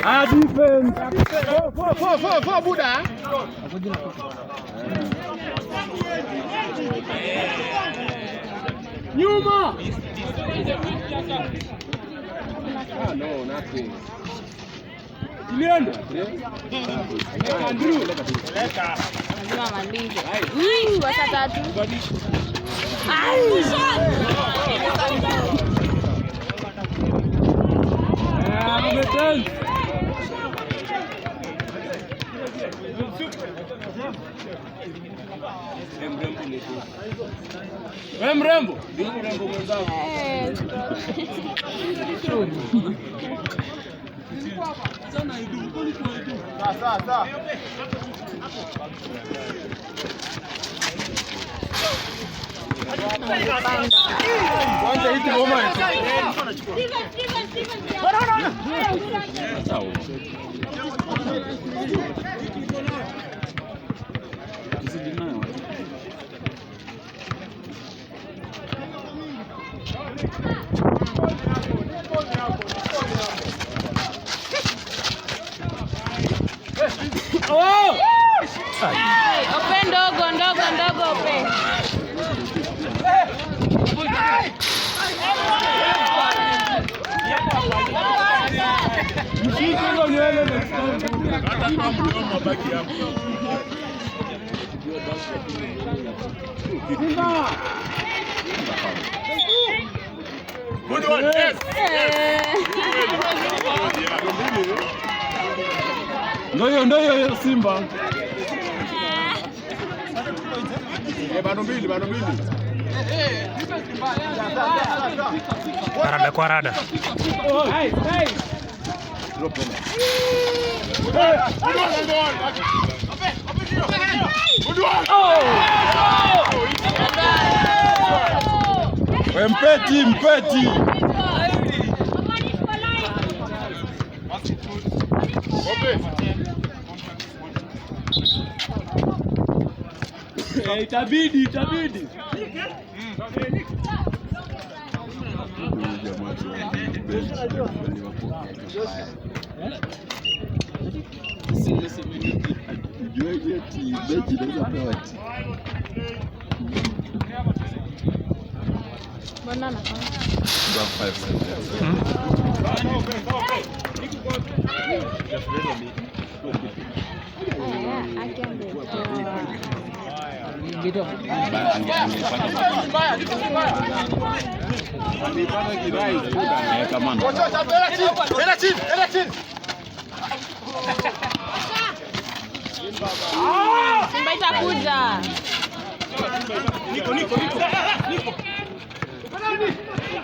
Ah, defense. Four, four, four, four, Buddha. Nyuma. Ah, no, nothing. Ilienda. Andrew. Lazima amalize. Wacha tatu. Ah, number 10. Wewe mrembo. Mrembo mwenzangu. Eh, Sawa, sawa, sawa. Kwanza hii ngoma. Steven, Steven, Steven. Oh! Ope ndogo ndogo ndogo ope. Mshike hizo nywele next time. Simba. Good one, yes. Ndio hiyo, ndio hiyo Simba. Eh, bado mbili, bado mbili. Rada kwa rada. Hey, hey. Good one, good one. Good one. We mpeti, mpeti. Ope. Eh, itabidi, itabidi. Ujuaje ati benchi inaweza pewa ati Mbona anafanya? Aya, aki angetoa. Alipata kirai. Wacha, wacha, enda chini, enda chini, enda chini. Simba itakuja.